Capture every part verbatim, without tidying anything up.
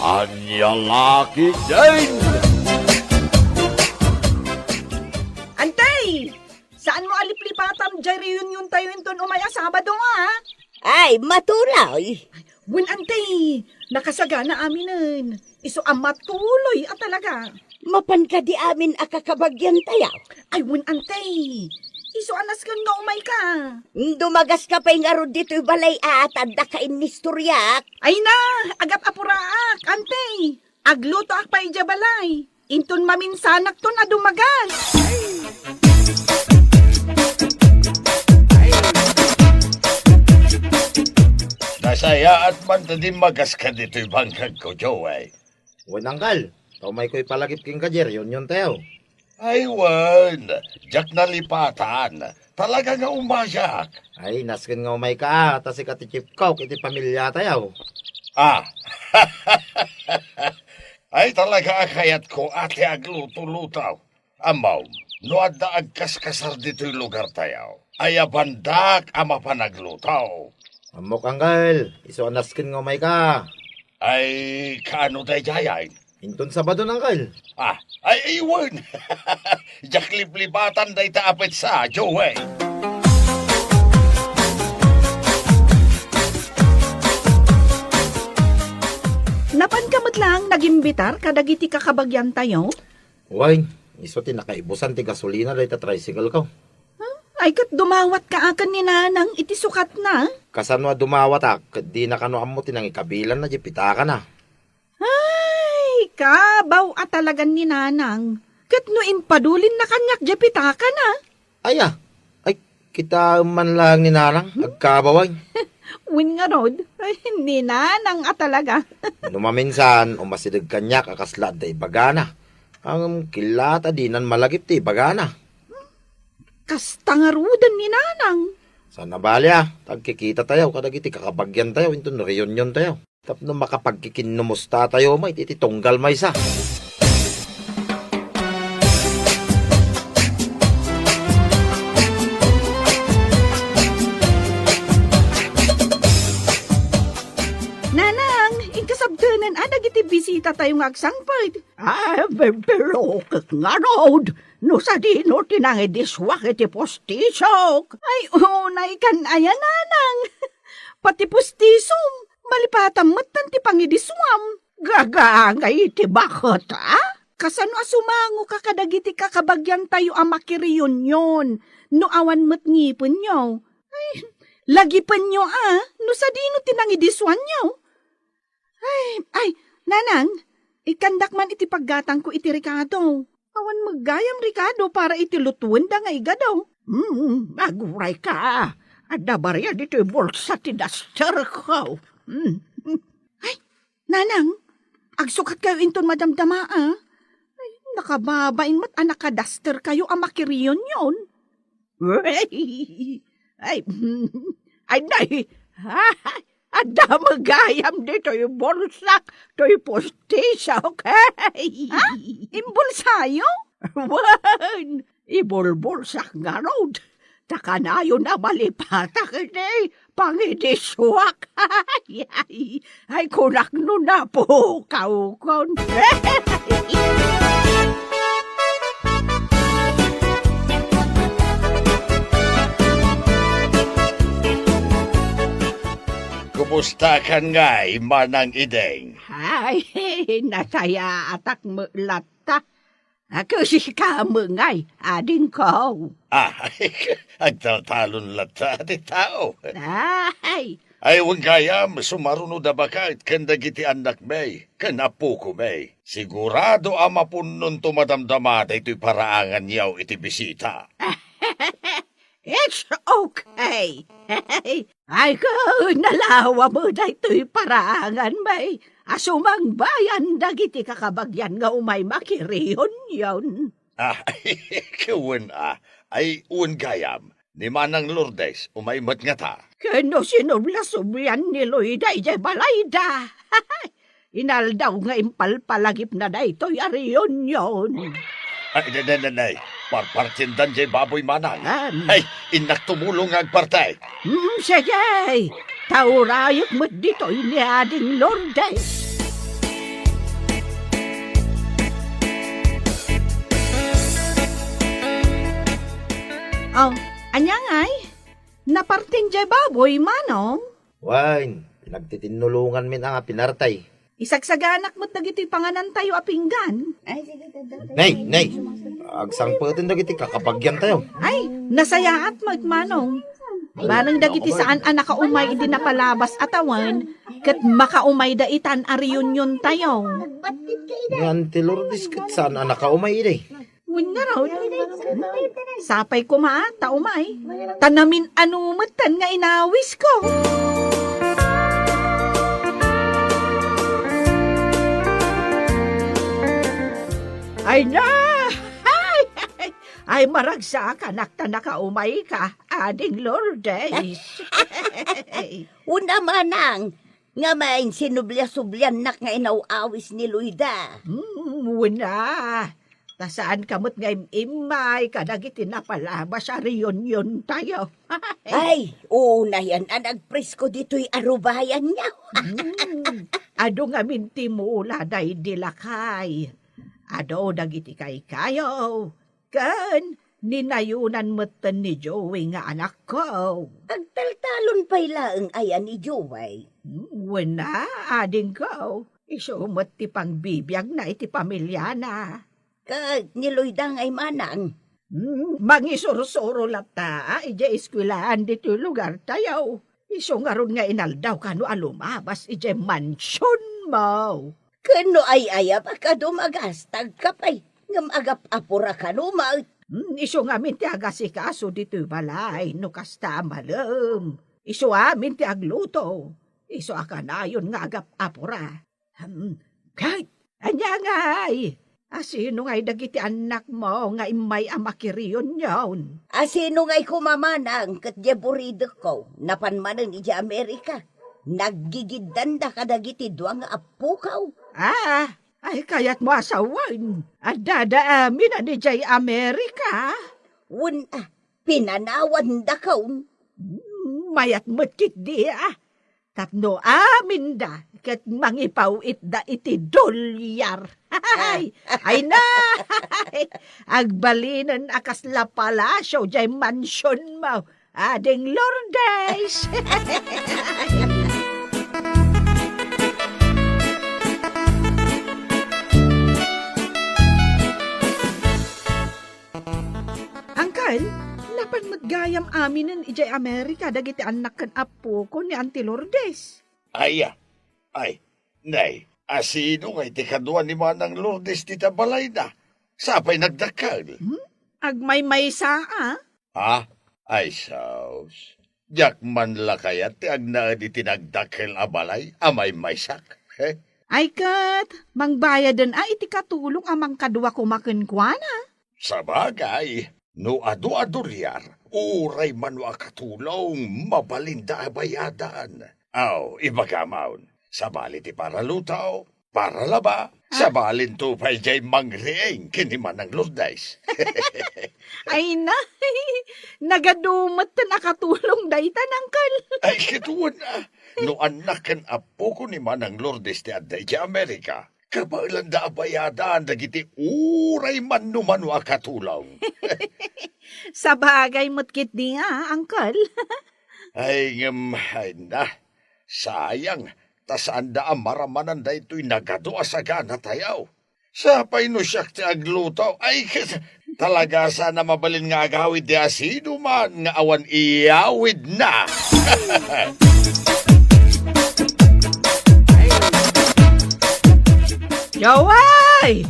Ania la ketdin? Antay! Saan mo a liplipatam diay reuniontayo inton umay a Sabado, a? Ay, matuloy. Wen, antay, nakasagana aminen. Isu a matuloy a talaga. Mapan kadi amin a kakabagiantayo? Ay, wen, antay. Isu a nasken nga umayka. Dumagaska pay ngarud ditoy balay a ta addaka innistoriak. Ay na, agap-apuraak, antay. Aglutoak pay idiay balay. Inton maminsanakton a dumagas. Nasayaat man ta dimmagaska ditoy bangkagko, Joey. Wen, Angkel, ta umayko ipalagip kenka diay reuniontayo. Ay, wen, diak nalipatan. Talaga nga umayak. Ay, nasken nga umayka, ta sika ti chief cook iti pamiliatayo. Ah. Ay, talaga a kayatko a ti agluto-luto. Ammom, no adda agkaskasar ditoy lugartayo, ayabandak a mapan agluto. Ammok, Angkel, isu a nasken nga umayka. Ay, kaano daydiay? Inton Sabado, Angkel. Ah, ay, ay, wen. Diak liplipatan dayta a petsa, Joey. Napanka met laeng nagimbitar kadagiti kakabagiantayo? Wen, isu ti nakaibusan ti gasolina dayta tricycle ko. Huh? Ay, ket dumawatka a ken ni Nanang iti sukatna? Kasano a dumawatak, ket dina kano ammo ti nangikabilanna diay pitakana? Ay, kabaw a talagan ni Nanang. Ket no impadulinna kaniak diay pitakana? Aya, ay, kitaem man laeng ni Nanang, agkabaw ay. Wen ngarud, ay, ni Nanang a talaga. No maminsan, umasideg kaniak a kasla adda ibagana. Ngem killaat a dinan malagip ti ibagana. Kasta ngaruden ni Nanang. Saan a bali a, ta agkikitatayo kadagiti kakabagiantayo inton reuniontayo. Tapno makapagkikinnumustatayo met iti tunggal maysa. Nanang, inkasabtenen a dagiti bisitatayo nga agsangpet. Ah, be-, pero ket ngarud, no sadino ti nangidisuak iti pustisok? Ay, unaykan aya, Nanang. Pati pustisom, malipatam metten ti pangidisuam. Gagangay iti baket, a? Kasano a sumangoka kadagiti kakabagiantayo a makireunion no awan met ngipenyo? Ay, lagipenyo, a, no sadino ti nangidisuanyo? Ay, ay, Nanang, ikkandak man iti paggatangko iti rekado. Awan met gayam rekado para iti lutuenda nga igado. Hmm, agurayka. Adda barea ditoy bulsa ti dasterko. Hmm. Ay, Nanang, agsukatkayo inton madamdama, a? Ay, nakababain met a nakadasterkayo a makireunion. Ay, ay, nay, adda met gayam ditoy bulsak toy pustisok. Ha? Imbulsayo? Wen, ibulbulsak ngarud. Ta kanayon a malipatak iti pangidisuak. Ay, ay, ay, kunak no napukawkon. Kumustakan ngay, Manang Ideng? Ay, nasayaatak met latta. A, ket sika met ngay, adingko. Ah, agtaltalon latta ti tao. Ay. Ay, wen gayam, sumaruno da baket ken dagiti annakmi, ken apokomi. Sigurado a mapunnonto madamdama daytoy paraanganyo iti bisita. It's okay. Ay, ket nalawa met daytoy paraanganmi a sumangbayan dagiti kakabagian nga umay makireunion. Ah, wen a. Ay, wen gayam. Ni Manang Lourdes, umay met ngata. Ken no sinubla-sublian ni Loida idiay balayda. Inaldaw nga impalpalagipna daytoy a reunion. Ay, nay, nay, nay, nay. Parpartiendan diay baboy, Manang. Am. Ay, innak tumulong nga agparti. Mm, sige. Ta urayek met ditoy ni Ading Lourdes. Oh, ania ngay? Napartin jay baboy, manong? Wen, nagtitinnulonganmin a nga pinartay. Isagsaganak met dagitoy panganantayo a pinggan. Ay, sige, dadda. Nay, nay, agsangpeten dagiti kakabagiantayo. Ay, nasayaat met, manong. Bareng dagiti saan a nakaumay idi napalabas a tawen, ket makaumayda itan a reuniontayo. Ni Auntie Lourdes ket saan a nakaumay idi. Wen ngarud. Sapay koma ta umay. Ta namin-ano metten nga inawisko. Ay na! Ay, ay, ay, maragsakanak ta nakaumayka, Ading Lourdes. Una manang, nga main sinublia-subliannak nga inaw-awis ni Loida. Hmm, una. Ta saanka met nga im-immay kadagiti napalabas a reuniontayo. Ay, unayan a nagpresko ditoy arubayanyo. Hmm, adu ngamin ti mula daydi lakay. Adu dagiti kaykayo. Ken ninayonan metten ni Joey nga anakko. Agtaltalon pay laeng aya ni Joey? Hmm, wen a, adingko. Isu met ti pangbibiagna iti pamiliana. Ket ni Loida ngay manang? Hmm, mangisursuro latta idiay eskuelaan ditoy lugartayo. Isu ngarud nga inaldaw kano a lumabas idiay mansionmo. Ken no ay-ayabak a dumagastagka pay, ngem agap-apura kano met. Hmm, isu ngamin ti agasikaso ditoy balay no kasta a malem. Isu amin ti agluto. Isu a kanayon nga agap-apura. Hmm, kay, ania ngay? Asino ngay dagiti annakmo nga immay a makireunion? Asino ngay koma manang ket diay buridekko napan manen idiay Amerika? Naggigiddanda kadagiti dua nga appoko. Ah, ay kayatmo a sawen, addada amin a didiay Amerika? Wen a, pinanawandakon. Hmm, mayat met ketdi a. Tapno aminda ket mangipaw-itda iti dolyar. Ay, ay na! Agbalinen a kasla palasio diay mansionmo, Ading Lourdes! Uncle, napan met gayam aminen idiay Amerika dagiti annak ken appoko ni Auntie Lourdes? Aya, ay, nay, asino ngay ti kadua ni Manang Lourdes dita balayna? Sapay nagdakkel. Hmm? Agmaymaysa a? Ha? Ay, sus. Diak man la kayat ti agnaed iti nagdakkel a balay a maymaysak. He? Ay ket, mangbayaden a iti katulong a mangkadua koma kenkuana. Sabagay, no adu a dolyar, uray mano a katulong, mabalinda a bayadan. Aw, ibagam, sabali ti para luto, para laba, sabalinto pay diay mangriing ken ni Manang Lourdes. Ay na, nagadu metten a katulong dayta, Uncle. Ay, ket wen a, no annak ken appoko ni Manang Lourdes ti adda idiay Amerika, kabaelanda a bayadan dagiti uray mano-mano a katulong. Sabagay met ketdi a, Uncle. Ay, ngem, ay na, sayang, ta saanda a maramanan daytoy nagadu a saganatayo. Sapay no siak ti agluto, ay, ket talaga saan a mabalin nga agawid ti asinoman nga awan iyawidna. Joey!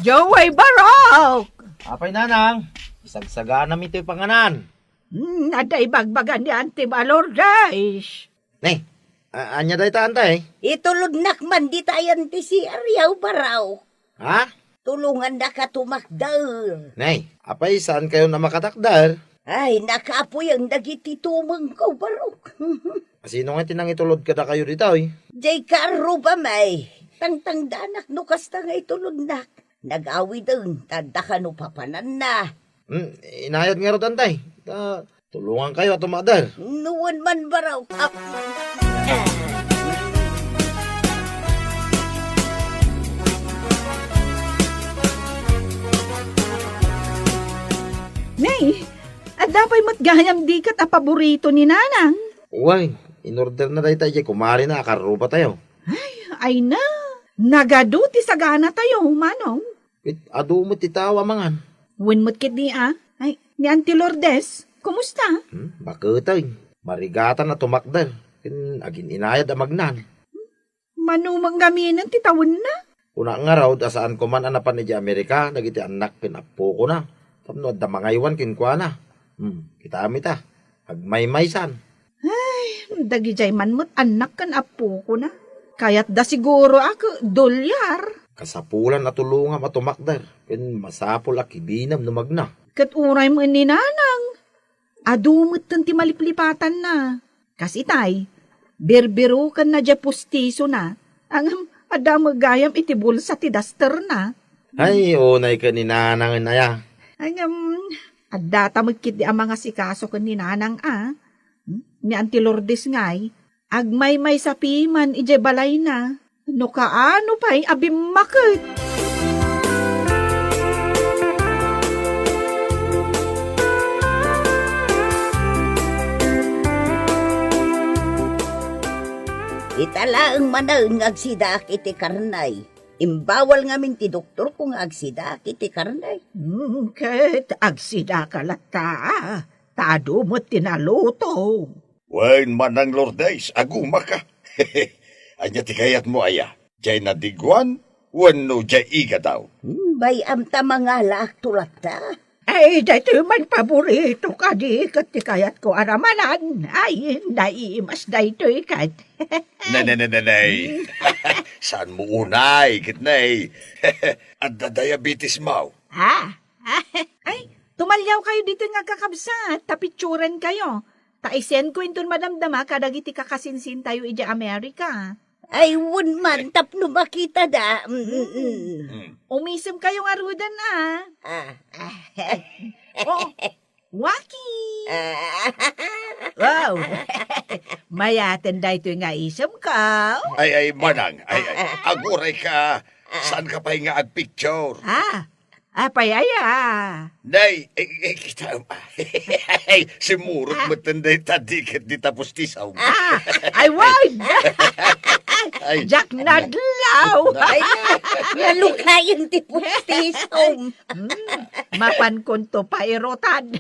Joey Barok! Apay, Nanang, isagsaganam itoy panganan. Hmm, adda ibagbaga ni Auntie Lourdes. Nay, a-, ania dayta, Antay? Itulodnak man dita ayan ti C R yaw, Barok. Ha? Tulongannaka tumakder. Nay, apay saankayon a makatakder? Ay, nakapuyan dagiti tumengko, Barok. Asino nga ti nangitulod kadakayo ditoy? Diay kaarrubam ay. Tangtangdanak no kasta nga itulodnak. Nagawiden, ta adda kano papananna. Hmm, inayat ngarud, Antay. Ta, tulongankayo a tumakder. No wen man, Barok. Ah. Nay, adu Apay met gayam di ket a paborito ni Nanang? Wen, inorderna dayta idiay kumarena a karrubatayo. Ay, ay na. Nagadu ti saganatayo, Manong. Ket adu met ti tao a mangan. Wen met ketdi a. Ay, ni Auntie Lourdes, kumusta? Hmm, baketeng. Marigatan a tumakder. Ken agin-inayad a magnan. Mano met ngaminen ti tawenna? Kunak ngarud a saanko man a napan idiay Amerika dagiti annak ken appokona tapno adda mangaywan kenkuana. Hmm, kitami ta. Agmaymaysan. Ay, dagidiay man met annak ken appokona. Kayatda siguro a ke-, dolyar. Kasapulan a tulongam a tumakder, ken masapul a kibinem no magna. Ket uray met ni Nanang, adu metten ti maliplipatanna. Kas itay, birbirukenna diay pustisona, ngem adda met gayam iti bulsa ti dasterna. Ay, unay ken ni Nanang aya. Ngem, adda ta met ketdi a mangasikaso ken ni Nanang a. Hmm? Ni Auntie Lourdes ngay, agmaymaysa piman idiay balayna. No kaano pay a bimmaket. Ita laeng manen nga agsidaak iti karnay. Imbawal ngamin ti doktorko nga agsidaak iti karnay. Hmm, ket agsidaka latta, a, ta adu met ti naluto. Wen, Manang Lourdes, agumaka. Ania ti kayatmo aya? Diay nadiguan wenno diay igadaw? Hmm, bay-am ta mangalaakto latta. Ay, daytoy man paborito kadi ket ti kayatko a ramanan. Ay, naimas daytoy ket. Ne, ne, ne, ne, ne. Saanmo unay, ket ne. Adda diabetes mo. Ah, ay, tumaliawkayo ditoy nga agkakabsat, ta picturenkayo. Ta i-sendko inton madamdama kadagiti kakasinsintayo idiay Amerika. Ay, wen man, tapno makitada. Mm, mm, mm. Mm. Umisemkayo ngaruden, a. Ah. Oh, Waki! Ah. Wow! Mayaten daytoy nga isemko. Ay, ay, Manang, ay, ay, agurayka, saanka pay nga agpicture? Ah, apay aya? Nay, eh, eh, kita, ay, simurot metten dayta di ket dita pustisom. Ah, ay, wag! Ay. Diak nadlaw! Ay, nalukayen ti pustisom. Hmm, mapankonto pairutan.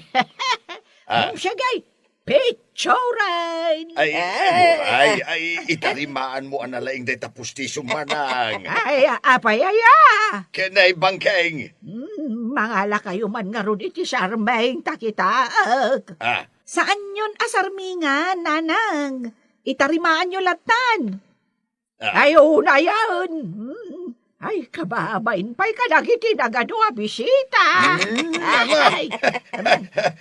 Ah. Hmm, sige, picturen. Ay, Ah. ay, ay, itarimaanmo a nalaing dayta pustisom, Manang. Ay, apay aya? Ken ay bangkeng. Hmm, mangalakayo man ngarud iti sarmeng ta kitaek. Ah. Saanyon a sarmingan, Nanang. Itarimaanyo lattan. Ah. Ay, unayen. Hmm. Ay, kababain pay kadagiti nagadu a bisita. Hmm, ama. Ay.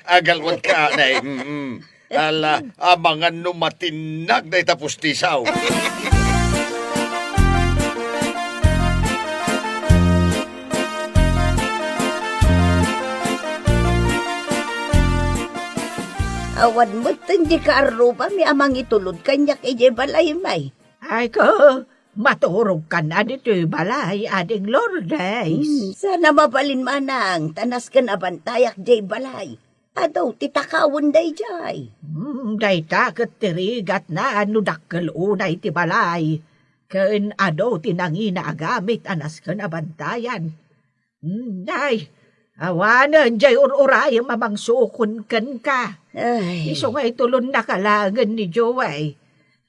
Agalwatka, nay. Mm, mm. Ala, amangan no matinnag dayta pustisaw. Awan metten di kaarrubami a mangitulod kaniak idiay balay, may. Ay ko, maturogkan a ditoy balay, Ading Lourdes. Hmm, saan a mabalin, Manang, ta nasken a bantayak diay balay. Adu ti takawen daydiay. Hmm, dayta ket ti rigatna no dakkel unay ti balay. Ken adu ti nangina a gamit a nasken a bantayan. Hmm, ay, awanen diay ur-urayem a mangsukon kenka. Ay. Isu nga itulonnaka laengen ni Joey.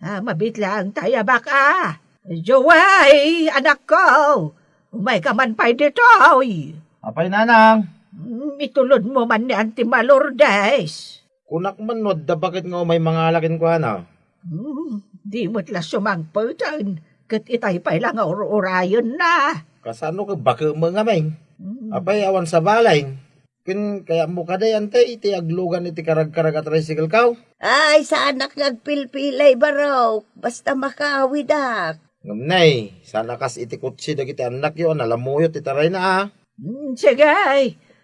Ah, mabit laeng ta aya baka. Joey, anakko, umayka man pay ditoy. Apay, Nanang? Hmm, itulodmo man ni Auntie Lourdes. Kunak man no adda baket nga umay mangala kenkuana. Hmm, di met la sumangpeten, ket itay pay la nga ur-urayenna. Kasano ket baket met ngamin? Hmm. Apay, awan sa balay? Ken kayatmo kadi, Auntie, iti aglugan iti karagkarag a tricycle ko? Ay, saanak nga agpilpilay, barok. Basta makaawidak. Ngem, nay, saan a kas iti kotse dagiti annakyo a nalamuyot ti tarayna, a? Hmm, sige,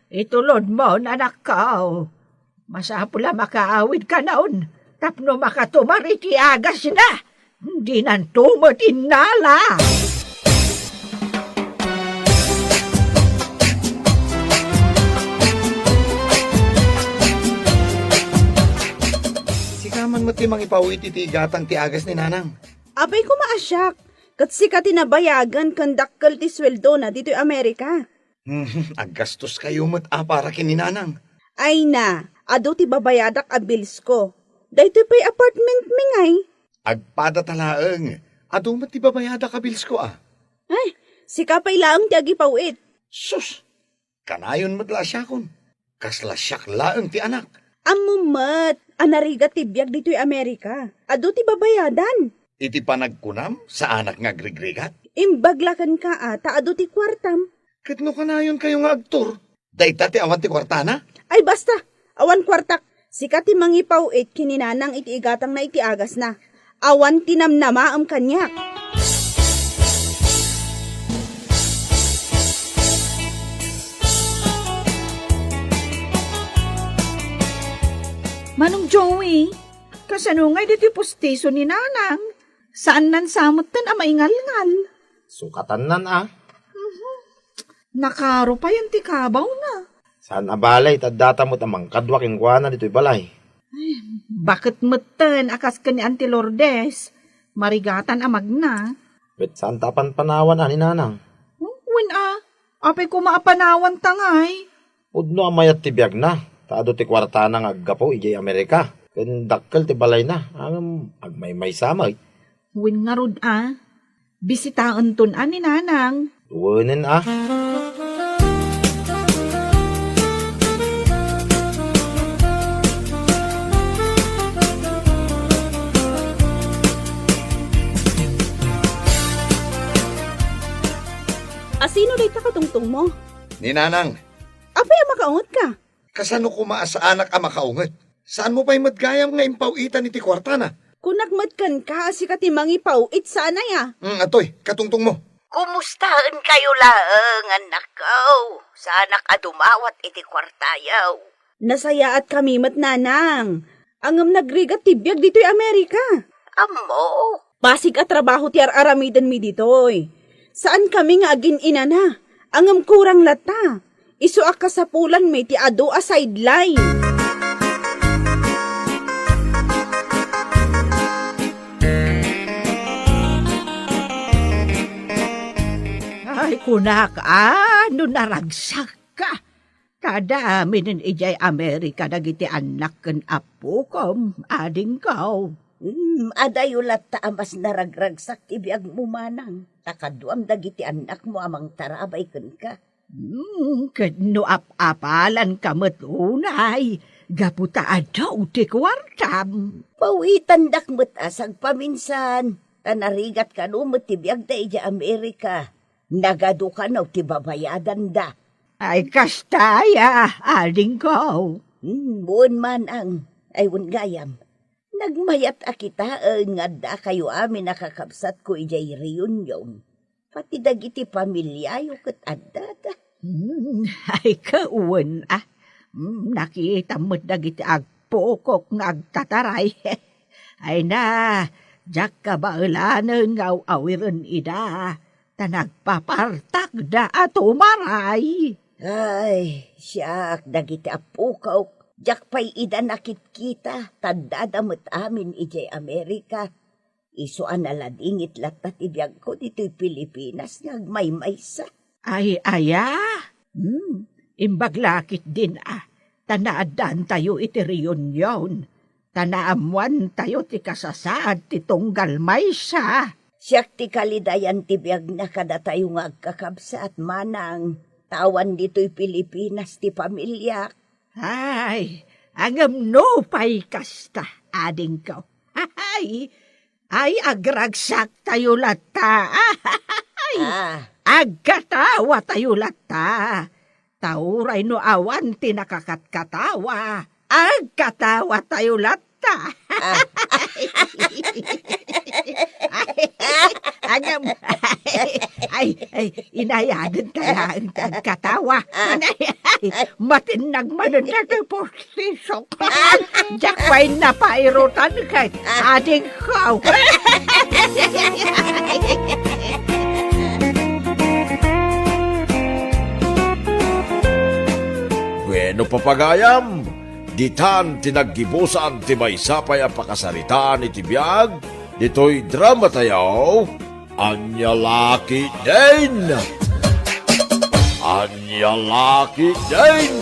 itulodmon, anakko. Masapul a makaawidkanon tapno makatumar iti agasna. Dinanto met innala. Man met ti mangipaw-it iti igatang ti agas ni Nanang. Apay koma a siak, ket sika ti nabayagan ken dakkel ti sueldona ditoy Amerika. Aggastoskayo met a para ken ni Nanang. Ay na, adu ti babayadak a bilsko. Daytoy pay apartment mi ngay. Agpadata laeng, adu met ti babayadak a bilsko a. Ay, sika pay laeng ti agipaw-it. Sus, kanayon met la a siakon. Kasla siak laeng ti anak. Ammom met a narigat ti biag ditoy Amerika. Adu ti babayadan. Iti panagkunam, saanak nga agrigrigat? Imbag la kenka a ta adu ti kuartam. Ket no kanayonkayo nga agtur, dayta ti awan ti kuartana? Ay basta, awan kuartak. Sika ti mangipaw-it ken ni Nanang iti igatangna iti agasna. Awan ti namnamaem kaniak. Manong Joey, kasano ngay ditoy pustiso ni Nanang? Saannan sa metten a maingalngal. Sukatannan a. Mhm. Nakaro payen ti kabawna. Saan a balay, ta addata met a mangkadua kenkuana ditoy balay. Ay, baket metten a kas ken ni Auntie Lourdes, marigatan a magna. Ket saan ta a panpanawan a ni Nanang? Wen a, apay koma a panawanta ngay? Pudno a mayat ti biagna, ta adu ti kuartana nga aggapu idiay Amerika, ken dakkel ti balayna, ngem agmaymaysa met. Wen ngarud a, bisitaenton a ni Nanang. Wenen a. Asino dayta katungtongmo? Ni Nanang. Apay a makaungetka? Kasano koma a saanak a makaunget? Saanmo pay met gayam nga impaw-itan iti kuartana? Kunak met kenka a sika ti mangipaw-it saan aya? Mm, atoy, katungtongmo. Kumustaenkayo laeng, annakko? Saanak a dumawat iti kuartayo. Nasayaatkami met, Nanang. Ngem nagrigat ti biag ditoy Amerika. Ammo. Basig a trabaho ti ar-aramidenmi ditoy. Saankami nga agin-inana, ngem kurang latta. Isu a kasapulanmi ti adu a sideline. Ay, kunak a, no naragsakka. Ta adda aminen idiay Amerika dagiti annak ken appokom, adingko. Hmm, adayo latta a mas naragragsak ti biagmo, manang, ta kaduam dagiti annakmo a mangtarabay kenka. Hmm, ket no ap-apalanka met unay, gapu ta adu ti kuartam. Pawitandak met a sagpaminsan, ta narigat kano met ti biagda idiay Amerika. Nagadu kano ti babayadanda. Ay, kasta aya, adingko. Hmm, wen manang. Ay, wen gayam. Nagmayat a kitaen nga addakayo amin a kakabsatko idiay Reunion. Pati dagiti pamiliayo ket addada. Hmm, ay, kawen a. Hmm, nakitam met dagiti agpukok nga agtataray. Ay na, diak kabaelanen nga aw-awiren ida. Ta nagpapartakda a tumaray. Ay, siak, dagiti appokok, diak pay ida nakitkita, ta addada met amin idiay Amerika. Isu a naladingit latta ti biagko ditoy Pilipinas nga agmaymaysa. Ay, aya? Hmm, imbag la ketdin a, ta naaddaantayo iti Reunion. Ta naammoantayo ti kasasaad ti tunggal maysa. Siak ti kalidayan ti biagna kadatayo nga agkakabsat, manang, ta awan ditoy Pilipinas ti pamiliak. Ay, ngem no pay kasta, adingko. Ay, ay, agragsaktayo latta. Ay, ah, agkatawatayo latta. Ta uray no awan ti nakakatkatawa, agkatawatayo latta. Ah. Agam, ay, ay, inayaden ta laeng ti agkatawa. Ay, ay, matinnag manen dagiti pustisok. Diak pay napairutan ket adingko. Bueno, papagayam, Ditan ti naggibusan ti maysa pay a pakasaritaan iti biag ditoy dramatayo, Ania La Ketdin! Ania La Ketdin!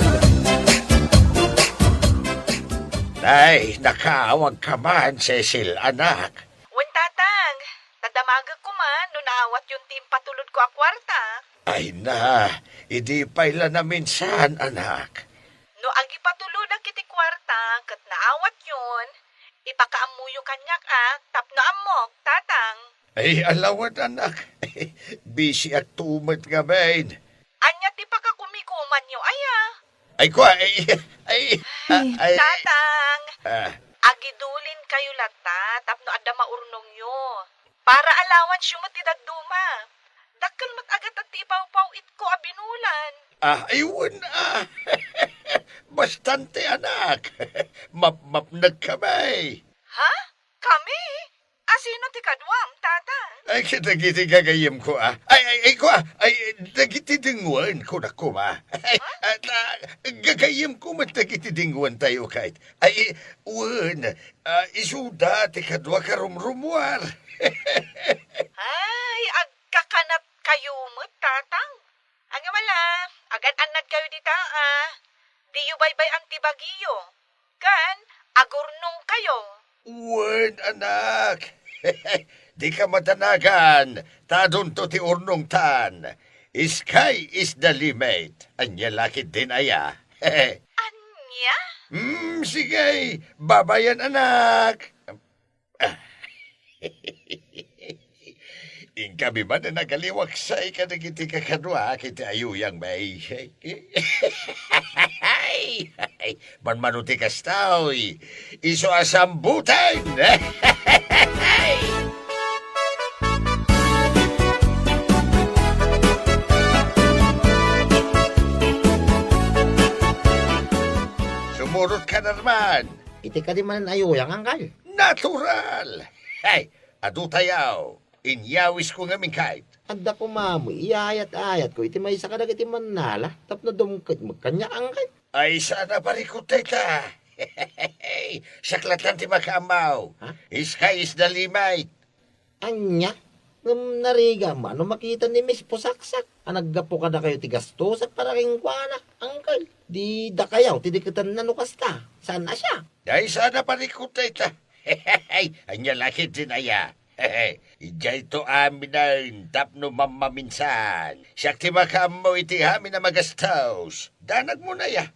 Ay, nakaawagka man, Cecil, anak. Wen, Tatang, nadamagek koma no naawatyon ti impatulodko a kuarta. Ay na, idi pay la naminsan, anak. No agipatulodak iti kuarta ket naawatyon, ipakaammoyo kaniak a tapno ammok, Tatang. Ay, alawan, anak. Bisiak to met ngamin. Ania ti pakakumikumanyo aya? Ay, kua, ay, ay, Ay, ay, Tatang, ah. Agidulinkayo latta tapno adda maurnongyo. Para allowance-yo met ti dadduma. Dakkel met a gatad ti ipawpaw-itko a binulan. Ah, ay, wen, ah. Bastante, anak. Mapmapnekka, bay. Ha? Kami? A sino ti kaduam, Tatang? Ay, kadagiti gagayyemko, ah. Ay, ay, ay, kua, ay, dagiti denggen, kunak koma. Ay, ah, ta-, gagayyemko met dagiti denggen tayo, kayat. Ay, wen, ah, isuda ti kadua ka rumrumuar. Ay, agkakanatkayo met, Tatang. Angimala, agan-annadkayo dita, ah. Diyo baybay-an ti bagiyo. Ken, agurnongkayo. Wen, anak. Dika madanagan, ta adunto ti urnongtan. Sky is the limit. Ania la ketdin aya. Ania? Hmm, sige. Babayan, anak. Ah. Inkami man a nagaliwaksay kadagiti kakaduak iti ayuyang, bay. Manmano ti kasta, oy. Isu a sambutan! Sumurot ka, Norman. Iti kadi manen ayuyang, angkal? Natural! Hey, adu tayo. Inyawisko ngamin, kayat. Adda koma met iyayat-ayatko iti maysa kadagiti mannala tapno dumket met kaniak, angkal. Ay, saan a parikut dayta. Siak latta ti makaammo. Ha? Sky is the limit. Ania? Ngem narigat met no makita ni Miss Pusaksak a naggapu kadakayo ti gastusak para kenkuana, angkal. Di dakayo ti diketenna no kasta. Saan a siak? Ay, saan a parikut dayta. Ania la ketdin aya. Idiayto aminen tapno mammaminsan. Siak ti makaammo iti amin a magastos. Danagmon aya.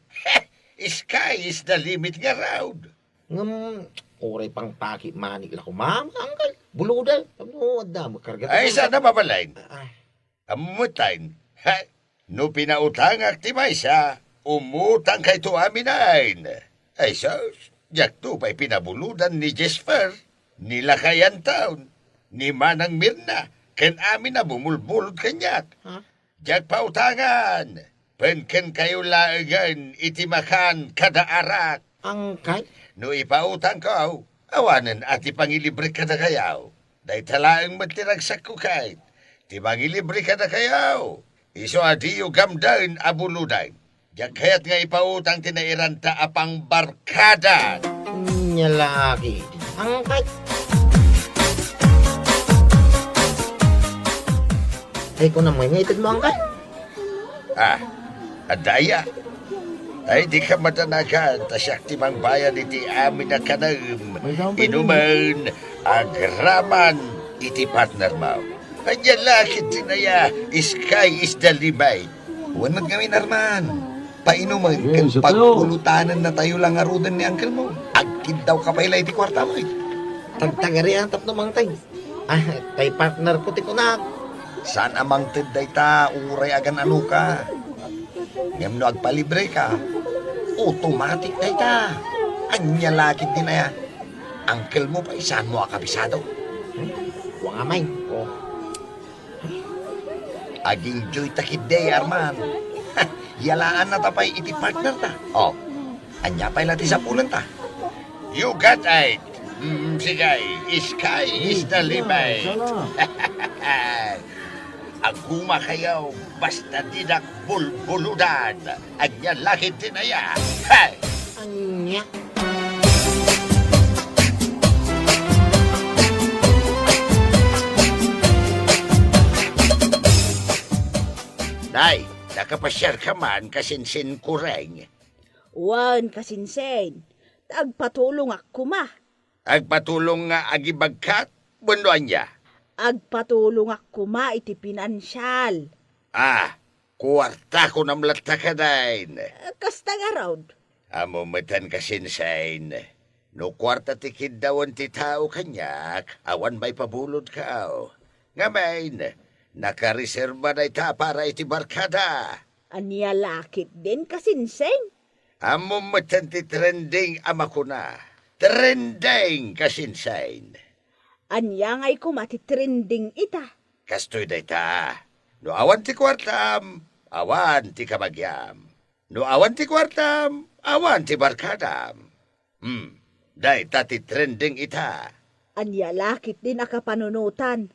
Sky is the limit ngarud. Ngem, uray pangpaki manik la koma, angkal. Buludan. Tapno adda met karga. Ay, saan a mabalin? Ah, ah. Ammo met tayo. Ha? No pinautangak ti maysa, umutangkayto aminen. Ay sus, diakto pay pinabuludan ni Jesper, ni Lakay Anton, ni Manang Mirna, ken amin a bumulbulod kaniak. Ha? Diak pautangan, pen kenkayo laengen iti makan kada arak. Angkal? No ipautangko, awanen a ti pangilibrek kadakayo. Dayta laeng met ti ragsakko, kayat. Ti mangilibre kadakayo, isu a diyo gamden a buludan. Diak kayat nga ipautang ti nairanta a pangbarkada. Ania la ketdin, angkal. Ay, kunam nga itedmo, angkal. Ah, adda aya? Ay, dika madanagan, ta siak ti mangbayad iti amin a kanem, inumen, agraman iti partnermo. Ania la ketdin aya, sky is the limit. Wen met ngamin, Arman. Painumen ken pagpulotannatayo la ngaruden ni angkelmo. Agkiddawka pay la iti kuartam, ay. Tagtagarian tapno mangted. Ah, tay partnerko ti kunak. Saan a mangted dayta, uray agan-anoka. Ngem no agpalibreka, automatic dayta. Ania la ketdin aya? Angkelmo pay, saanmo a kabisado? Hmm? Kua nga, may. Oh. Ag-enjoyta ketdi, Arman. Yalaannata pay iti partnerta. Oh, ania pay la ti sapulenta? You got it. Mm, sige, sky is the limit. Agumakayo, basta didak bulbuludan. Ania la ketdin aya? Hey! Ania? Nay, nakapasiarka man, Kasinsin Kureng? Wen, Kasinsin, ta agpatulongak koma. Agpatulong nga agibagkat? Wenno ania? Agpatulongak koma iti pinansial. Ah, kuarta kunam latta kadayn. Kasta ngarud. Ammom metten, Kasinsin, no kuarta ti kiddawen ti tao kaniak, awan maipabulodko. Ngamin, nakareserba dayta para iti barkada. Ania la ketdin, Kasinsin? Ammom metten ti trending a makuna. Trending, Kasinsin. Ania ngay koma ti trending ita? Kastoy dayta, no awan ti kuartam, awan ti kabagiam. No awan ti kuartam, awan ti barkadam. Hmm, dayta ti trending ita. Ania la ketdin a kapanunotan?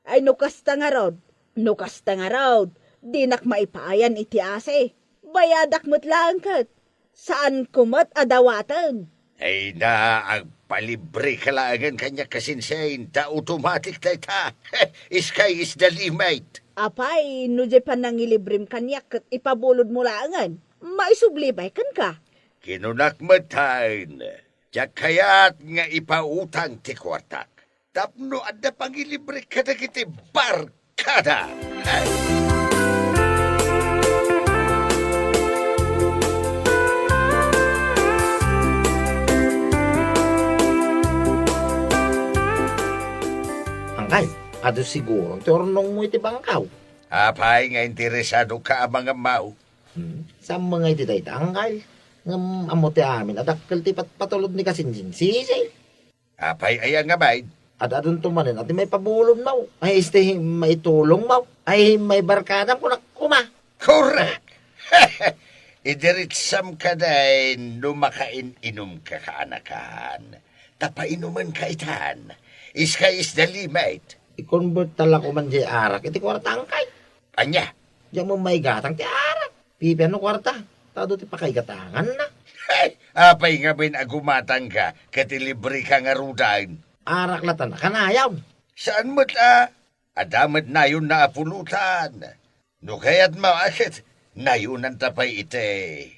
Ay, no kasta ngarud, no kasta ngarud, dinak maipayan iti asi. Bayadak met laeng ket. Saanko met a dawaten. Ay na, agpalibreka laengen kaniak, Kasinsin, ta automatic dayta. Sky is the limit. Apay, no diay panangilibrem kaniak ket ipabulodmo laengen, maisubli pay kenka. Kinunak metten, diak kayat nga ipautang ti kuartak tapno adda pangilibrek kadagiti barkada. Angkay, adu siguro ti urnongmo iti bangkaw. Apay nga interesadoka a mangammaw? Hmm, saan met nga iti dayta, angkay? Ngem ammo ti amin a dakkel ti patpatulod ni Kasinsin Sisi. Apay aya nga bain? Ad-adunto manen a ti maipabulodmo. Ay, isti maitulongmo. Ay, maibarkadam, kunak koma. Korek! Idiritsam kadayn no makain-inumka kaanakan. Ta painumenka itan. Sky is the limit. I-convert ta la koman diay arak iti kuarta, angkay. Ania? Diak met maigatang ti arak. Pipiano kuarta? Ta adu ti pakaigatanganna. Ay, apay ngamin a gumatangka ket ilibreka ngaruden? Arak latta a kanayon. Saan met a, adda met nayonna a pulutan. No kayatmo a ket, nayonanta pay iti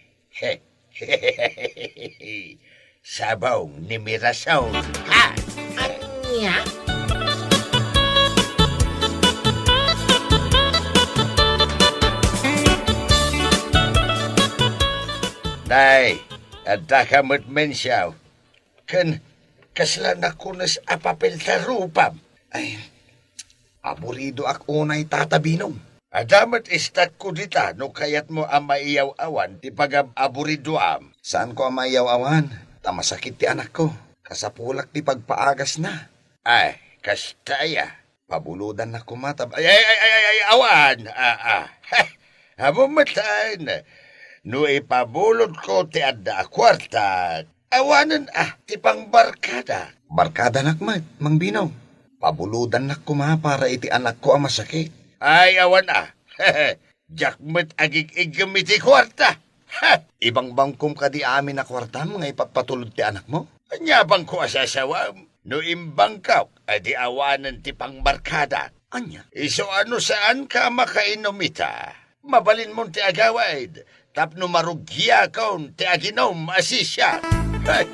Sabong ni Mirasol. Ha? Ania? Nay, addaka met mensiaw. Ken kasla nakunes a papel ta rupam. Ay, aburidoak unay, Tata Binong. Adda met istakko dita no kayatmo a maiyaw-awan ti pagab-aburidoam. Saanko a maiyaw-awan, ta masakit ti anakko. Kasapulak ti pagpaagasna. Ay, kasta aya. Pabulodannak koma ta, ay, ay, ay, ay, ay, awan. Ah, ah. Heh, ammom metten. No ipabulodko ti adda a kuarta, awanen a ti pangbarkada. Barkadanak met, Mang Binong. Pabulodannak koma para iti anakko a masakit. Ay, awan a. Diak met agig-iggem iti kuarta. Ha! Ibangbangkom kadi amin a kuartam nga ipapatulod ti anakmo? Ania bangko a sasawam? No imbangkak, adi awanen ti pangbarkadak. Ania? Isu a no saanka a makainum ita, mabalinmon ti agawid tapno marugiakon ti aginum a sisiak. Hey!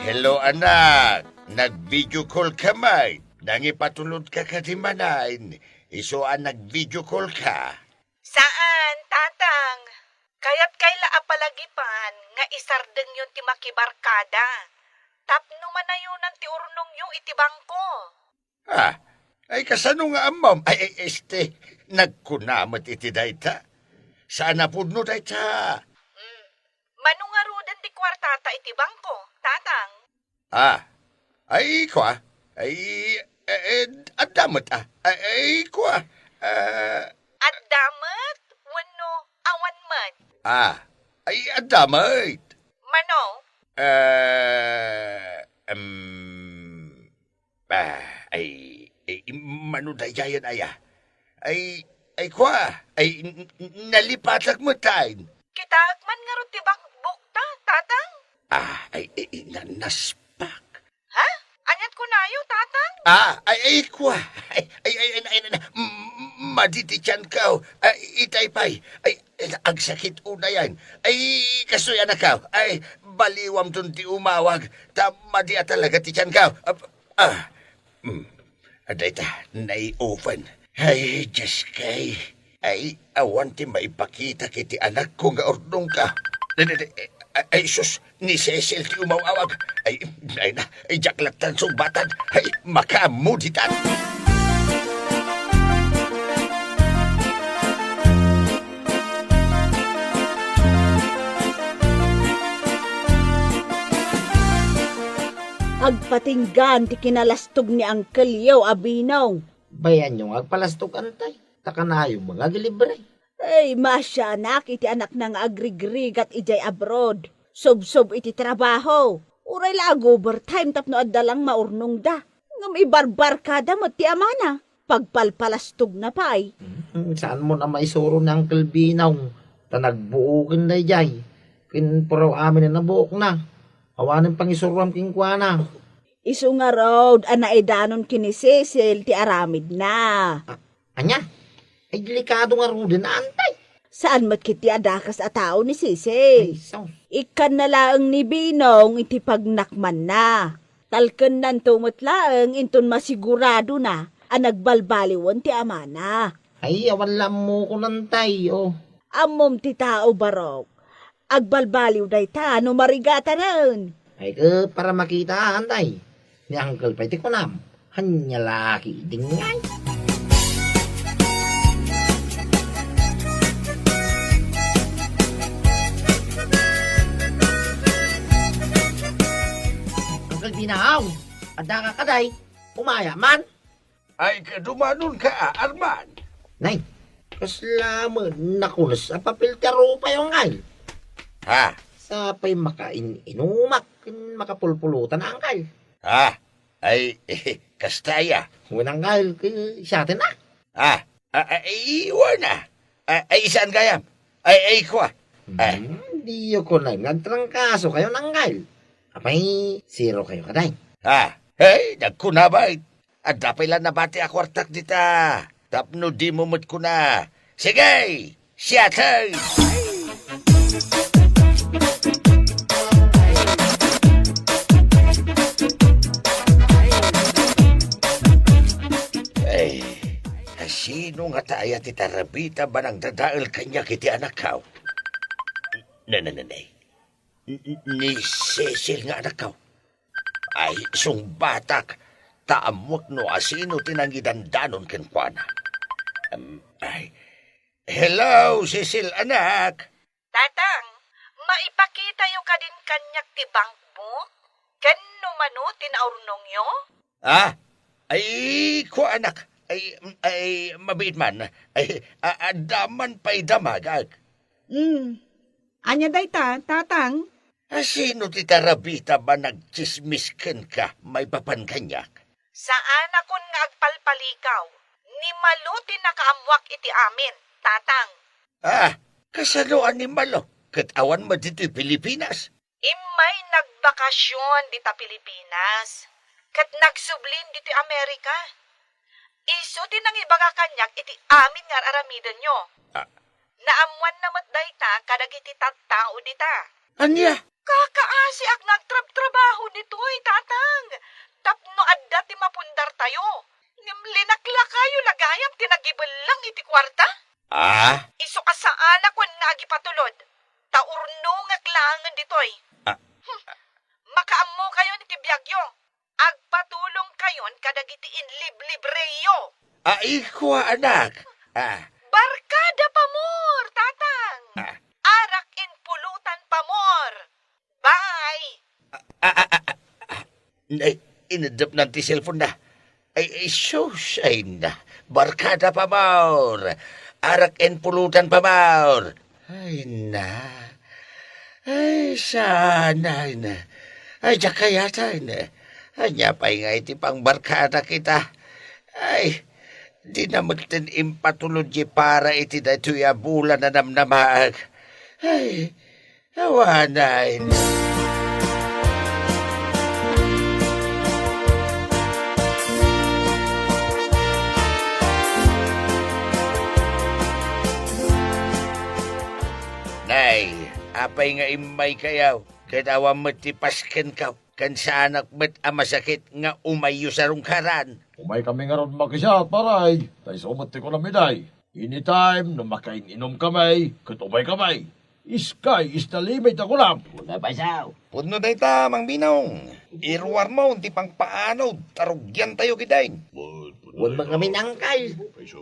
Hello, anak. Nag-video call ka met. Nangipatulodka kadi manen? Isu a nag-video call ka. Saan, Tatang. Kayatkay la a palagipan nga isardengyon ti makibarkada. Tapno manayonan ti urnongyo iti bangko. Ah, ay kasano nga ammom? Ay, ay, este, nagkuna met iti dayta. Saan a pudno dayta? Mm. Mano ngaruden ti kuartata iti bangko, Tatang? Ah, ay, kua. Ay, eh, eh, adda met, ah. Ay, ay, kua. Ah, adda met wenno awan met? Ah, ay, adda met. Mano? Eh, em, Ah, Ay, ay, mano daydiayen aya? Ay, ay, kua, ay, n-, n-, nalipatak met tayen. Kitaek man ngarud ti bankbukta, Tatang. Ah, ay, ay, ay, na-, naspak. Ha? Aniat kunayo, Tatang? Ah, ay, ay, kua. Ay, ay, ay, ay, ay, ay, m-, m-, madi ti tianko. Ay, itay pay. Ay, ay, agsakit unayen. Ay, kastoy, anakko. Ay, baliwamton ti umawag. Ta madi a talaga ti tianko. Ah, ah. Hmm. Dayta, naiupan. Ay, Diyos kay. Ay, awan ti maipakitak iti anakko nga urnongko. Ay, ay, ay, ay, sus, ni Cecil ti umaw-awag. Ay, ay na, ay, diak latta sungbatan. Ay, makaammo ditan. Agpatinggan ti kinalastog ni Uncle Yo a Binong. Bayanyo nga agpalastog, Antay. Ta kanayon nga agilibre. Ay, maasianak iti anakna nga agrigrigat idiay abroad. Subsob iti trabaho. Uray la ag-overtime tapno adda lang maurnongda. Ngem ibarbarkada met ti amana. Pagpalpalastogna pay. Hmm, saanmo a maisuro ni Uncle Binong. Ta nagbuoken daydiay. Ken puraw amin a nabuokna. Awanen pangisuroam kenkuana. Isu ngarud a naidanon ken ni Cecil ti aramidna. A-, ania? Ay, delikado ngaruden, Antay. Saan met ketdi a dakes a tao ni Cecil. Ay, sus. Ikkanna laeng ni Binong iti pagnakmanna. Talkennanto met laeng inton masiguradona a nagbalbaliwen ti amana. Ay, awan la ammokon, Antay, o. Ammom ti tao, Barok. Agbalbaliw dayta no marigatanen. Ay, ket para makita, Antay. Ni Uncle pay ti kunam. Ania la ketdin ngay? Uncle Binong, adda ka kadi? Umaya man? Ay, kadumanonka, a, Arman? Nay, kasla met nakunes a papel ti arupayo, Uncle. Ha? Sa pay makain-inumak ken makapulpulutan, Uncle. Ha? Ay, kasta aya? Wen, Uncle, ket siaten a. Ha? A, a, iwan a. A, ay, saan gayam? Ay, ay, kua. A. Hmm, diyo kunen nga agtrangkasokayo, Uncle. Apay, zero kayo kadi? Ha? Hey, nagkuna bay. Adda pay la nabati a kuartak dita. Tapno dimo met kuna. Sige! Siatay! Ay, kasino ngata aya ti tarabita a nangdadael kaniak iti anakko? Ne, ne, ne, ne. N-, n-, ni Cecil nga anakko. Ay, sungbatak, ta ammoak no asino ti nangidandanon kenkuana. Em, ay, hello, Cecil, anak! Tatang, maipakitayo kadin kaniak ti bankbook? Ken no mano ti naurnongyo? Ah, ay, kua, anak. Ay, ay, mabiit man. Ay, a-, adda man pay damagak. Hmm. Ania dayta, Tatang? Asino ti tarabita a nagtsismis kenka maipapan kaniak? Saanakon nga agpalpalikaw. Ni Malo ti nakaammoak iti amin, Tatang. Ah, kasano a ni Malo? Ket awan met ditoy Pilipinas? Immay nagbakasion dita Pilipinas, ket nagsublin ditoy Amerika. Isu ti nangibaga kaniak iti amin nga ar-aramidenyo. Ah. Naammoanna met dayta kadagiti tattao dita. Ania? Kakaasiak nga agtrabtrabaho ditoy, Tatang, tapno adda ti mapundartayo. Ngem linaklakayo la gayam ti nagibellang iti kuarta? Ah? Isu a saanakon nga agipatulod, ta urnongek laengen ditoy. Ah. Hmm. Makaammokayon iti biagyo. Agpatulongkayon kadagiti inliblibreyo. Ay, kua, anak. Ah. Barkada pamor, Tatang. Ah. Arak in pulutan pamor. Bye. Ah, ah, ah, ah, ah. Ay, inedepnan ti cellphone na. Ay, ay, sus, ay na. Barkada pamor. Arak en pulutan pamor. Ay na. Ay, sana, ay na. Ay, diak kayatan. Ania pay nga iti pangbarkadak ita? Ay, dina metten impatulod ti para iti daytoy a bulan a namnamaak. Ay, awanen. Nay, apay nga immaykayo? Ket awan met ti paskenko, ken saanak met a masakit nga umayyo sarungkaran. Umaykami ngarud makisiat, paray. Ta isu met ti kunam idiay. Anytime no makain-inumkami, ket umaykami. Sky is the limit a kunam. Una pa siya. Pudno dayta, Mang Binong. Iruarmo ti pangpaanod, ta rugiantayo ketdin. Wen met ngamin, angkal.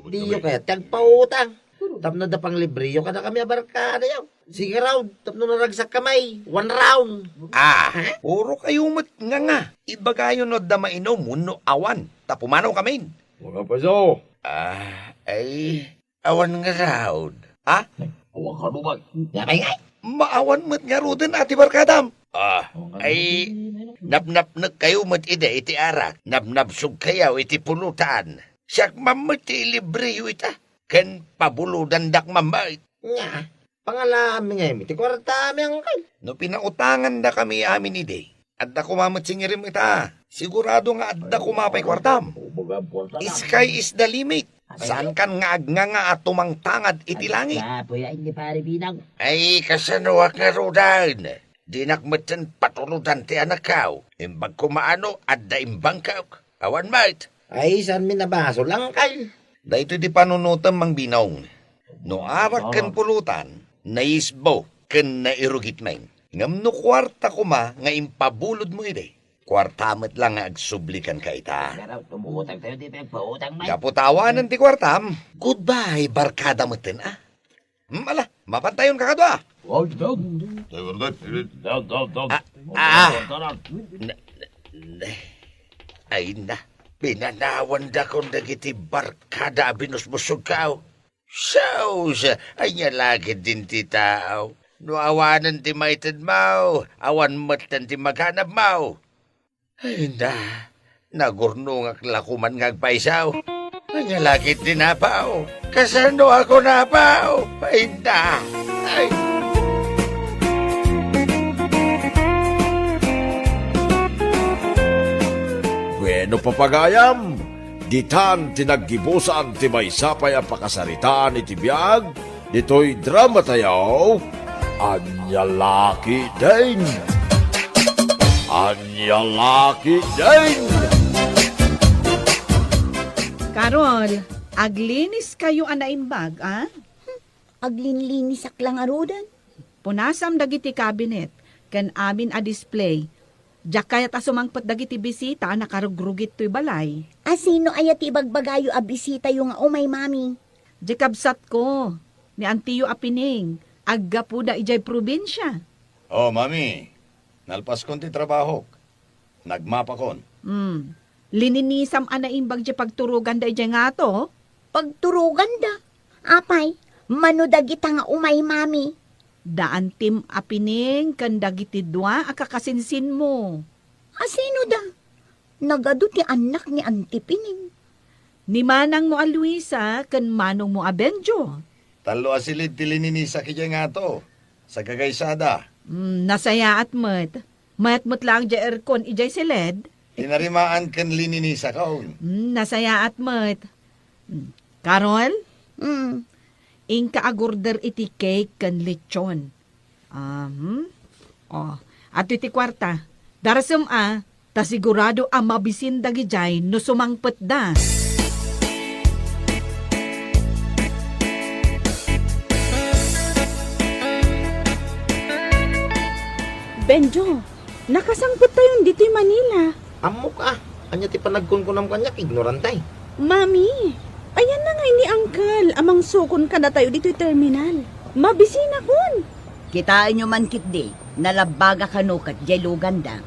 Diyo kayat ti agpautang. Tapno adda panglibriyo kadakami a barkadayo. Sige raw, tapno naragsakkami. One round. Ah, puro kayo met nga nga. Ibagayo no adda mainom wenno awan. Ta pumanawkamin. Mga paso. Ah, ay, awan nga raw. Ah? Awan ka naman. Yabay ngay. Maawan met ngaruden a ti barkadam. Ah, ay, napnapnek kayo met idi iti arak. Napnapsog kayo iti pulutan. Siak man met ti ilibriyo ita. Ken pabulodandak man met. Nya, pangalaami ngay ti kuartami, angkal. No pinautangandakami amin idi, adda koma met singirim ita. Sigurado nga adda koma pay kuartam. Sky is the limit. Saankan nga agnganga a tumangtangad iti langit. Apo ya, hindi pare Binang. Ay, kasanoak ngaruden? Dinak metten patulodan ti anakko. Imbag koma no adda imbangkok. Awan met. Ay, saan mi nabasol, angkal? Daytoy ti panunotem, Mang Binong. No arak ken pulutan, naisbo ken nairugit met. Ngem no kuarta koma nga impabulodmo idi, kuarta met la nga agsubli kenka ita. Daraw, tumutang tayo, di pagpautang man. Gapu ta awanen ti kuartam, goodbye, barkada metten, ah. Hmm, ala, mapantayon ka kadua. Wag, wag. Down, down, down. Ah, ah. Na, na, na. Ay na, pinanawandakon dagiti barkada a binusbusogko. Sus, ania la ketdin ti tao? No awanen ti maitedmo, awan metten ti maganabmo. Ay, na, nagurnongak la koman nga agpayso. Ania la ketdin, apo? Kasanoak, apo? Ay, na. Ay. Bueno, papagayam, ditan ti naggibusan ti maysa pay a pakasaritaan iti biag ditoy dramatayo, Ania la ketdin? Ania la ketdin? Carol, aglinis kayo a naimbag, a? Hmm, aglinlinisak la ngaruden. Punasam dagiti cabinet, ken amin a display. Diak kayat a sumangpet dagiti bisita a nakarugrugit toy balay. A sino aya ti ibagbagayo a bisitayo nga umay, Mami? Diay kabsatko, ni antiyo a pining, aggapuda idiay probinsia. Oh, Mami, nalpaskon ti trabahok. Nagmapakon. Hmm. Lininisam a naimbag diay pagturoganda idiay ngato? Pagturoganda? Apay, mano dagita nga umay, Mami? Da antim a pining ken dagiti dua a kakasinsinmo. A sino da? Nagadu ti annak ni Anti Pining. Ni manangmo a Luisa ken manongmo a Benjo. Tallo a silid ti lininisak idiay ngato. Sagagaysada. Mm, nasayaat met. Mayat met laeng diay aircon idiay silid. Tinarimaan ken lininisakon. Mm, nasayaat met. Mm. Carol? Mm. Inka agorder iti cake ken lechon. Ahem. Oh, adtoy ti kuarta. Darasem a, ta sigurado a mabisin dagidiay no sumangpetda. Benjo, nakasangpettayon ditoy Manila. Ammok a, ania ti panagkunkunam kaniak, ignorante. Mami, ayanna ngay ni Uncle a mangsukon kadatayo ditoy terminal. Mabisinakon. Kitaenyo man ketdi, nalabbaga kano ket diay luganda.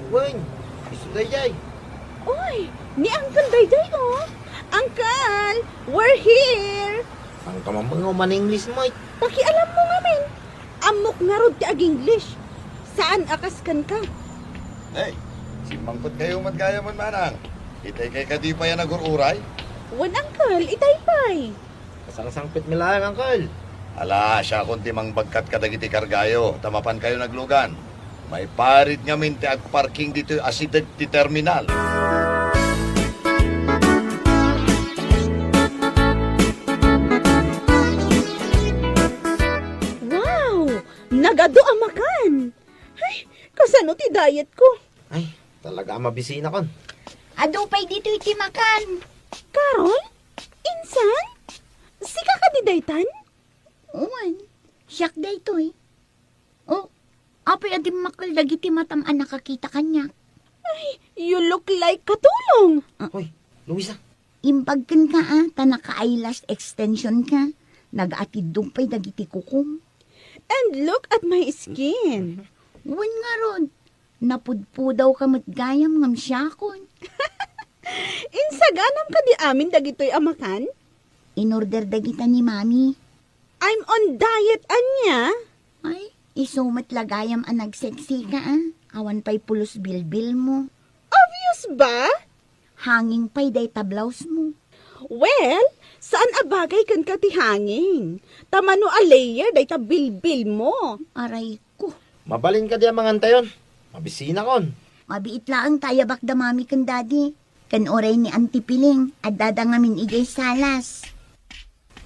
Wen, isu daydiay. Oy, ni Uncle daydiay, oh. Uncle, we're here. Saan ka mamanga man-English mo, eh? Pakialammo ngamin. Ammok ngarud ti ag-English. Saan a kas kenka. Hey, Mangpet kayo met gayam, manang. Itay kay kadi pay a nagur-uray? Wen, Uncle, itay pay. Kasangsangpet mi laeng, Uncle. Ala, siakon ti mangbagkat kadagiti kargayo, ta mapan kayo naglugan. Maiparit ngamin ti agparking ditoy asideg ti terminal. Wow! Nagadu a makan! Ay, kasano ti diet ko? Ay, talaga a mabisinakon. Adu pay ditoy ti makan. Carol? Insan? Sika kadi daytan? Wen, siak daytoy. Oh, apay a dimmakkel dagiti matam a nakakita kaniak? Ay, you look like Katulong. Hoy, Luisa. Imbag kenka, a, ta naka-eyelash extension ka. Nagaatiddog pay dagiti kukom. And look at my skin. Wen ngarud, napudpudawka met gayam ngem siakon. Insaganam kadi amin dagitoy a makan? In-order dagita ni Mami. I'm on diet, ania? Ay, isu met la gayam a nagseksika, a. Awan pay pulos bilbilmo. Obvious ba? Hanging pay dayta blousemo. Well, saan a bagay kenka ti hanging. Ta mano a layer dayta bilbilmo. Arayko. Mabalin kadi a mangantayon? Mabisinakon. Mabiit laeng ta ayabak da Mami ken Daddy. Ken uray ni Auntie Piling, addada ngamin idiay salas.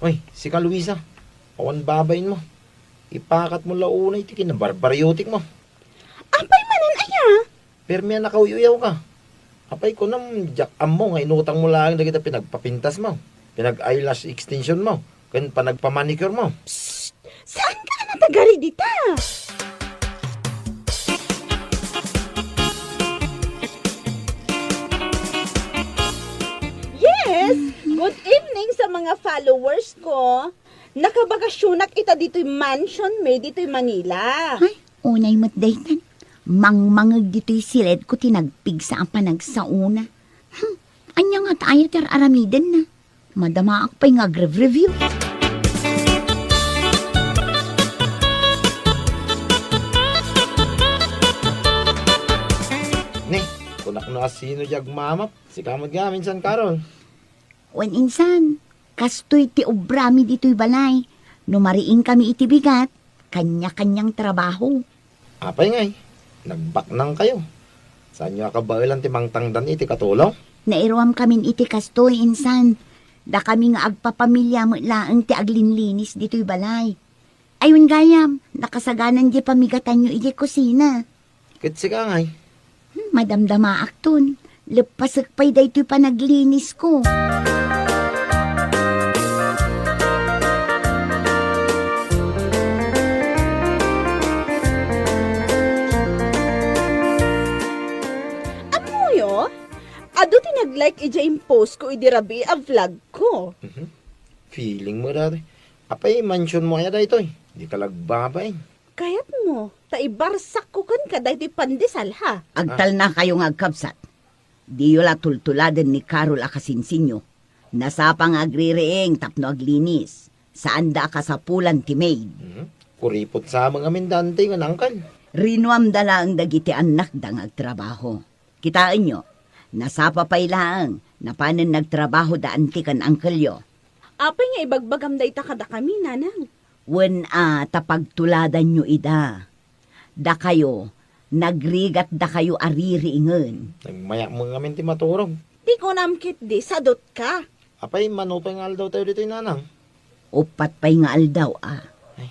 Oy, sika, Luisa, awan babainmo. Ipakatmo la unay ti kinabarbariotikmo. Apay manen aya? Permi a nakauyaw-uyawka. Apay kunam, diak ammo nga inutangmo laeng dagita pinagpapintasmo, pinag-eyelash extensionmo, ken panagpamanicuremo. Psst! Saanka a natagari dita? Yes! Good evening sa mga followers ko. Nakabakasyonak ita ditoy mansion mi ditoy Manila. Ay, unay met daytan. Mangmangeg ditoy siledko ti nagpigsa a panagsaona. Hmm, ania ngata aya ti ar-aramidenna? Madamaak pay nga agrev-review. Ni, kunak no asino diay agmamap. Sika met ngamin, San Carol. Wen insan, kastoy ti obrami ditoy balay. No mariingkami iti bigat, kanya-kanyang trabaho. Apay ngay, nagbaknangkayo? Saanyo a kabaelan ti mangtangdan iti Katulong? Nairuamkamin iti kastoy, insan. Dakami nga agpapamilia met laeng ti aglinlinis ditoy balay. Ay, wen gayam, nakasaganan diay pamigatanyo idiay kusina. Ket sika ngay? Hmm, madamdamaakton. Leppasek pay daytoy panaglinisko. Ammoyo, adu ti nag-like idiay impostko idi rabii a vlogko. Mhm. Feeling mo dati. Apay, mansionmo aya daytoy? Dika la agbabain. Kayatmo, ta ibarsakko kenka daytoy pandesal, ha? Agtalnakayo nga agkabsat. Diyo la tultuladen ni Carol a kasinsinyo. Nasapa nga agririing tapno aglinis. Saanda a kasapulan ti maid. Mhm. Kuripot sa amin ngamin da Auntie ken Uncle. Rinuamda laeng dagiti annakda nga agtrabaho. Kitaenyo, nasapa pay laeng, napanen nagtrabaho da Auntie ken Uncleyo. Apay nga ibagbagam dayta kadakami, Nanang? Wen a, ta pagtuladanyo ida. Dakayo, nagrigatdakayo a ririingen. Nagmayak mo ngamin ti maturog. Ti kunam ketdi, sadutka. Apay, mano pay nga aldawtayo ditoy, Nanang? Uppat pay nga aldaw, a. Ay.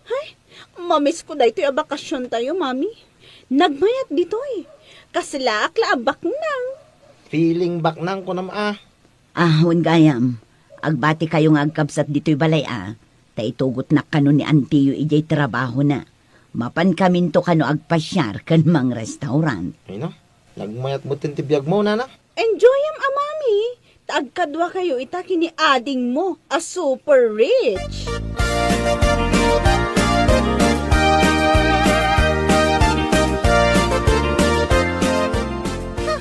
Ay, mamisko daytoy a bakasiontayo, Mami. Nagmayat ditoy. Kaslaak la a baknang. Feeling baknang, kunam, a. Ah, wen gayam, agbatikayo nga agkabsat ditoy balay, a. Ta itugotnak kano ni Auntie-yo idiay trabahona. Mapankaminto kano agpasiar ken mangrestaurant. Ay na, nagmayat metten ti biagmo, Nanang. Enjoyam a, Mami, ta agkaduakayo ita ken ni adingmo a super rich. Ha,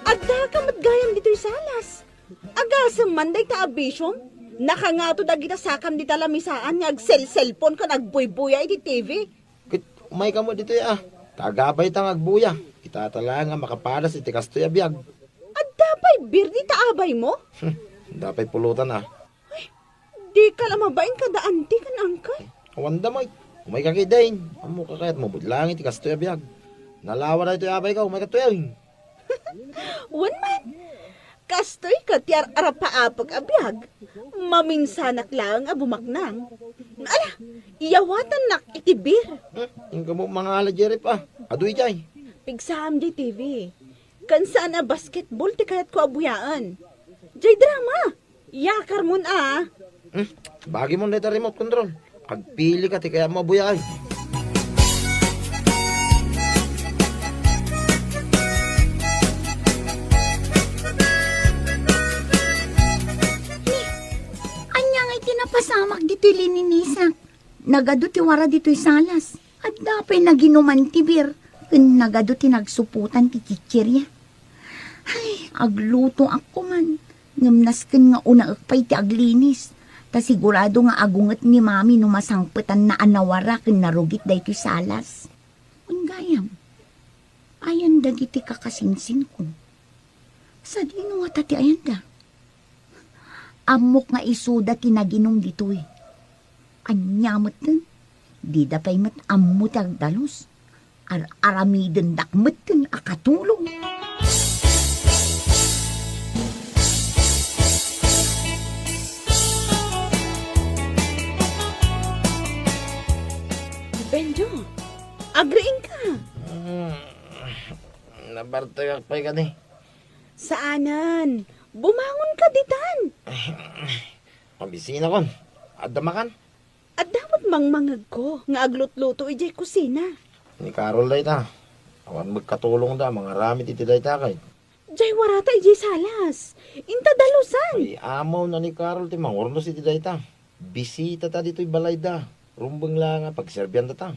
addaka met gayam ditoy salas. Agasem man dayta a bisiom. Nakangato dagita sakam dita lamisaan nga agselselpon ken agbuybuya iti T V. Ket umayka met ditoy, a. Ta agabay ta nga agbuya. Ket Tata laeng a makapadas iti kastoy a biag. Adda pay bir dita abaymo? Hmm, adda pay pulutan a. Ay, dika la mabain kada anti ken uncle? Awanda met. Umayka ketdin. Ammok a kayatmo met laeng iti kastoy a biag. Nalawa daytoy abayko, umayka ketdin. Wen met. Kastoy ket ti ar-arapaapek a biag. Maminsanak laeng a bumaknang. Ala, iyawatannak iti bir. Hmm, inka met mangala, Jerry, pa. Adu idiay. Pigsaam diay T V. Ken saan a basketball ti kayatko a buyaen. Diay drama. Yakarmon a. Hmm, bagimon dayta remote control. Agpilika ti kayatmo a buyaen. Ania ngay ti napasamak ditoy lininisak? Nagadu ti wara ditoy salas. Adda pay naginuman ti bir, ken nagadu ti nagsuputan ti chichiria. Ay, aglutoak koman, ngem nasken nga unaek pay ti aglinis, ta sigurado nga agunget ni Mami no masangpetanna a nawara ken narugit daytoy salas. Wen gayam, ayan dagiti kakasinsinko? Sadino ngata ti ayanda? Ammok nga isuda ti naginum ditoy. Ania metten? Dida pay met ammo ti agdalus. Ar-aramidendak metten a katulong. Benjo, agriingka? Mm, nabartekak pay kadi. Saanen. Bumangonka ditan. Mabisinakon. Adda makan? Adda met mangmangegko nga aglutluto idiay kusina. Ni Carol dayta. Awan met katulongda, mangaramid iti dayta kay. Diay warata idiay salas. Inta dalusan. Ay, amawna ni Carol ti mangurnos iti dayta. Bisitata ditoy balayda. Rumbeng la nga pagserbiandata.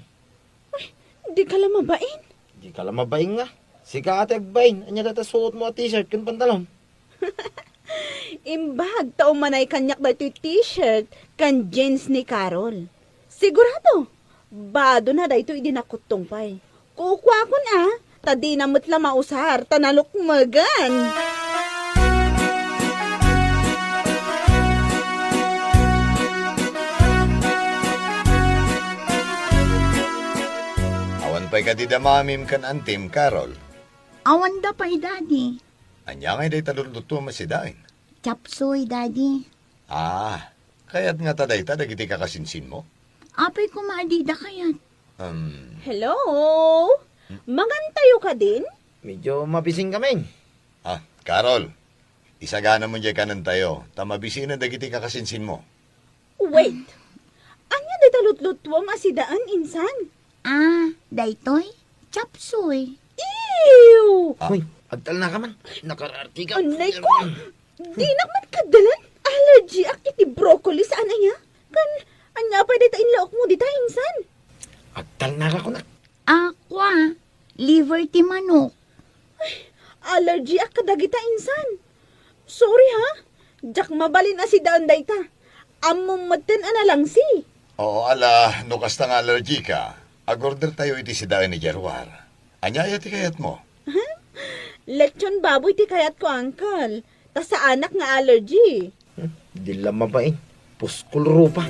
Ay, dika la mabain. Dika la mabain nga. Sika ti agbain. Ania dayta suotmo a t-shirt ken pantalon? Imbag ta umanay kaniak daytoy t-shirt ken jeans ni Carol. Sigurado, badona daytoy idi nakuttong pay. Kukuakon a, ta dina met la mausar, ta nalukmegen. Awan pay kadi da mamim ken antim, Carol? Awanda pay, Daddy. Ania ngay dayta lutlutuam a sidaen? Chop suey, Daddy. Ah, kayat ngata dayta dagiti kakasinsinmo? Apay koma a dida kayat? Um. Hello? Mangantayo kadin? Medyo mabisinkami. Ah, Carol, isaganamon diay kanentayo, ta mabisinen dagiti kakasinsinmo. Wait! Ania dayta lutlutuam a sidaen, insan? Ah, daytoy? Chop suey. Ew! Ah. Hoy, agtalnaka man. Nakararti ka. Anay ko! Dinak met kaddalan. Allergy ak iti broccoli saan aya. Kan, ania pay dayta inlaokmo dita, insan? Agtalnaka kunak. Aqua, liver ti manok. Ay, allergy ak kadagita, insan. Sorry, ha? Diak mabalin a sidaen dayta. Ammom metten a nalangsi. Oo, ala, no kasta nga allergy ka, agorder tayo iti sidaen idiay ruar. Ania aya ti kayatmo? Lechon baboy ti kayatko, uncle. Ta saanak nga allergy. Hmm, di la mabain. Puskol rupa.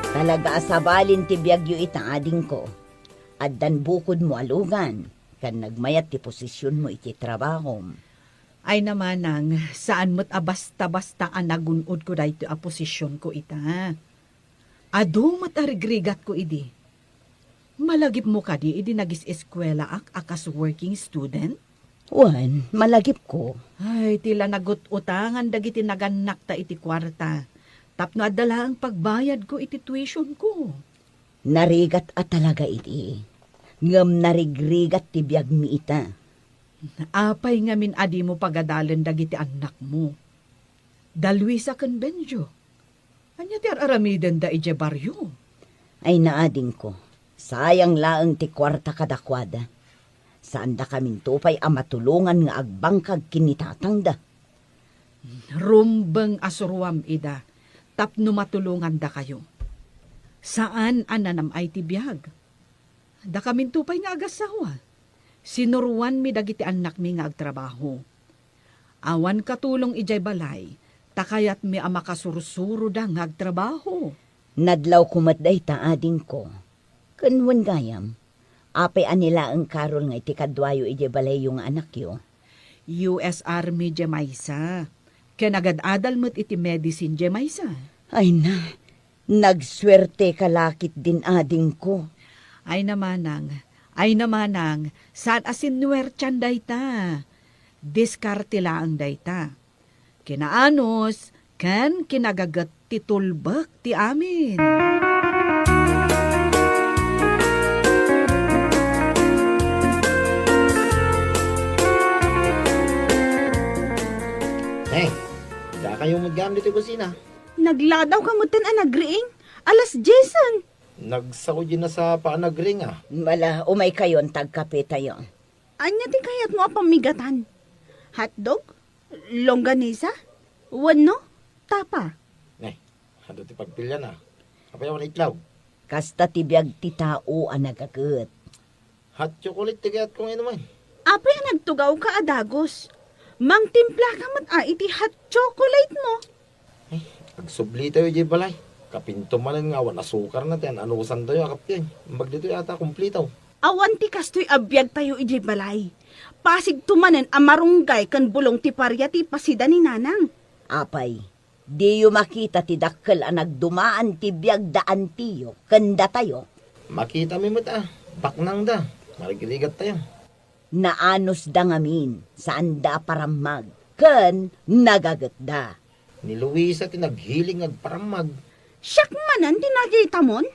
Talaga a sabalin ti biagyo ita, adingko. Addan bukodmo a lugan, ken nagmayat ti posisionmo iti trabahom. Ay, namanang, saan met a basta-basta a nagun-odko daytoy a posisionko ita. Adu met a rigrigatko idi. Malagipmo kadi idi nagis-eskuelaak a kas working student? Wen, malagipko. Ay, ti la nagut-utangan dagiti nagannakta iti kuarta tapno adda laeng pagbayadko iti tuitionko. Narigat a talaga idi. Ngem narigrigat ti biagmi ita. Apay ngamin a dimo pagadalen dagiti annakmo? Da Luisa ken Benjo. Ania ti ar-aramidenda idiay barrio? Ay, naadingko, sayang laeng ti kuarta kadakuada. Saandakaminto pay a matulongan nga agbangkag ken ni tatangda. Rumbeng a suroam ida tapno matulongandakayo. Saan a nanam-ay ti biag. Dakaminto pay nga agassawa, sinuroanmi dagiti annakmi nga agtrabaho. Awan katulong idiay balay, ta kayatmi a makasursuroda nga agtrabaho. Nadlawko met dayta, adingko. Ken wen gayam, apay a ni laeng Carol nga iti kaduayo idiay balayyo nga anakyo? U S Army diay maysa, ken agad-adal met iti medicine diay maysa. Ay na, nagsuerteka la ketdin, adingko. Ay na manang, ay na manang, saan a sinuertian dayta. Diskarte laeng dayta. Kinaanus ken kinagaget ti tulbek ti amin. Hey, dakayo met gayam ditoy kusina. Nagladawka metten a nagriing. Alas diesen. Nagsao diay nasapa a nagriing, a. Ala, umaykayon ta agkapetayo. Ania ti kayatmo a pammigatan? Hotdog? Longganisa? Wenno tapa? Ay, adu ti pagpilian, a. Apay a wen itlog? Kasta ti biag ti tao a nagaget. Hot chocolate ti kayatko nga inumen. Apay a nagtugawka a dagus? Mangtimplaka met a iti hot chocolate mo. Ay, agsublitayo idiay balay. Kapinto manen nga awan asukarna ti an-anusantayo a kape. Imbag ditoy ata kumplito. Awan ti kastoy a biagtayo idiay balay. Pasigto manen a marunggay ken bulong ti paria ti ipasida ni Nanang. Apay, diyo makita ti dakkel a nagdumaan ti biagda antiyo ken datayo? Makitami met a, baknangda, marigrigattayo. Naanusda ngamin, saanda a parammag, ken nagagetda. Ni Luisa ti naghilig nga agparammag. Siak manen ti nakitamon?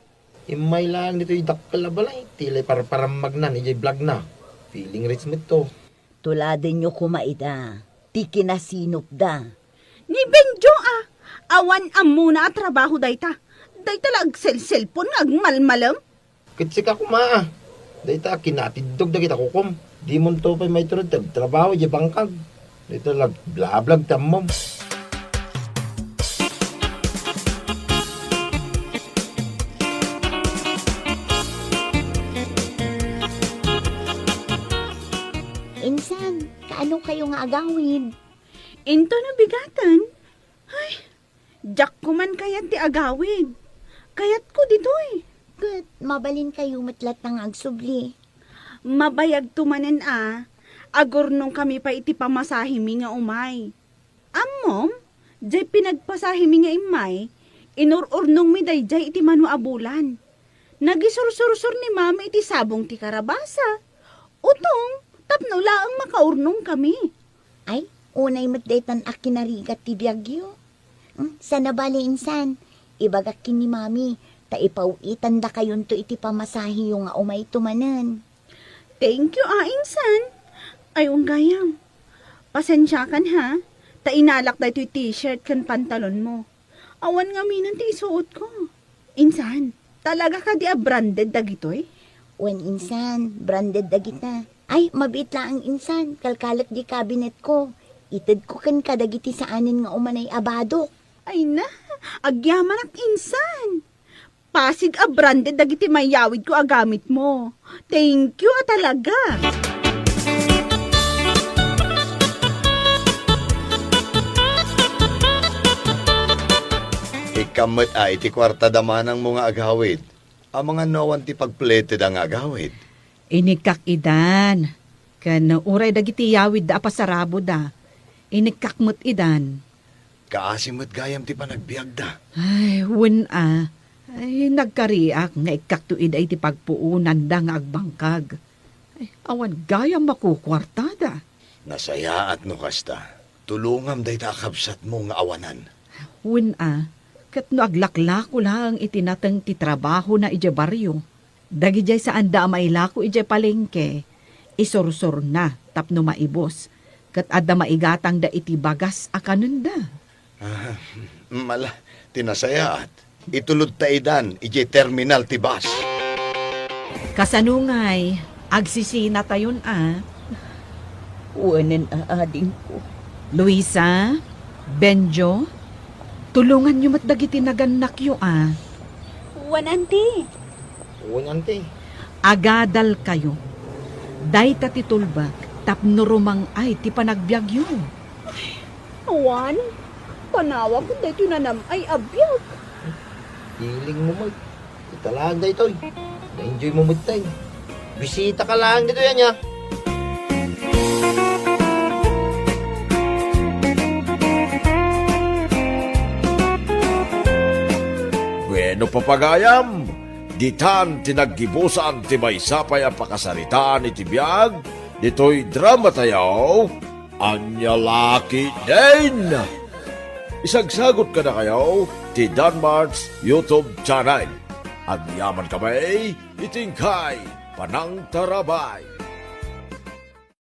Immay laeng ditoy dakkel a balay, ti lay parparammagnan idiay blogna. Feeling rich met to. Tuladenyo koma ida, ti kinasinopda. Ni Benjo a, awan ammona a trabaho dayta. Dayta la agselselpon nga agmalmalem. Ket sika koma, a. Dayta a kinatiddog dagita kukom. Dimonto pay maitured ti agtrabaho idiay bangkag. Dayta la agblablog ti ammom. Insan, kaano kayo nga agawid? Into no bigaten? Ay, diak ko man kayat ti agawid. Kayatko ditoy. Ket mabalin kayo met latta nga agsubli. Mabayagto manen a, agurnong kami pay iti pamasahemi nga umay. Ammom, diay pinagpasahemi nga immay, inur-urnongmi daydiay iti mano a bulan. Nagisursursor ni Mami iti sabong ti karabasa, utong, tapno laeng makaurnongkami. Ay, unay met daytan a kinarigat ti biagyo. Hmm, sana bale insan, ibagak ken ni Mami, ta ipaw-itandakayonto iti pamasaheyo nga umayto manen. Thank you, a, insan. Ay, wen gayam. Pasensiakan, ha, ta inalak daytoy t-shirt ken pantalonmo. Awan ngamin ti isuotko. Insan, talaga kadi a branded dagitoy? Wen insan, branded dagita. Ay, mabiit laeng insan, kalkalek di cabinet ko. Itedko kenka dagiti saanen nga umanay a badok. Ay na, agyamanak insan. Pasig a branded dagiti mayawidko a gamitmo. Thank you a talaga. Ikkam met a iti kuarta da manangmo nga agawid. Amangan no awan ti pagpleted a nga agawid. Inikkak idan, ken uray dagiti yawidda a pasaraboda, inikkak met idan. Kaasi met gayam ti panagbiagda. Ay, wen a. Ay, nagkariak nga ikkakto ida iti pagpuonanda nga agbangkag. Ay, awan gayam makukuartada. Nasayaat no kasta. Tulongam dayta a kabsatmo nga awanan. Wen a, ket no aglaklako laeng iti nateng ti trabahona idiay barrio, dagidiay saanda a mailako idiay palengke, isursurna tapno maibus, ket adda maigatangda iti bagas a kanenda. Ah, mala, ti nasayaat. Itulodta idan idiay terminal ti bus. Kasano ngay, agsisinatayon a? Wenen a, adingko. Luisa, Benjo, tulonganyo met dagiti nagannakyo a. Wen, Auntie. Wen, Auntie. Agadalkayo. Dayta ti tulbek tapno rumang-ay ti panagbiagyo. Awan, panawak daytoy nanam-ay a biag. Feeling mo, Mike. Ita laeng daytoy. Na-enjoy mo met tay. Bisita ka laeng ditoy, ania? Bueno, papagayam, ditan ti naggibusan ti maysa pay a pakasaritaan iti biag ditoy drama tayo. Ania la ketdin? Isagsagut kadakayo ti Danmart's YouTube channel. Agyaman kami iti inkay panangtarabay.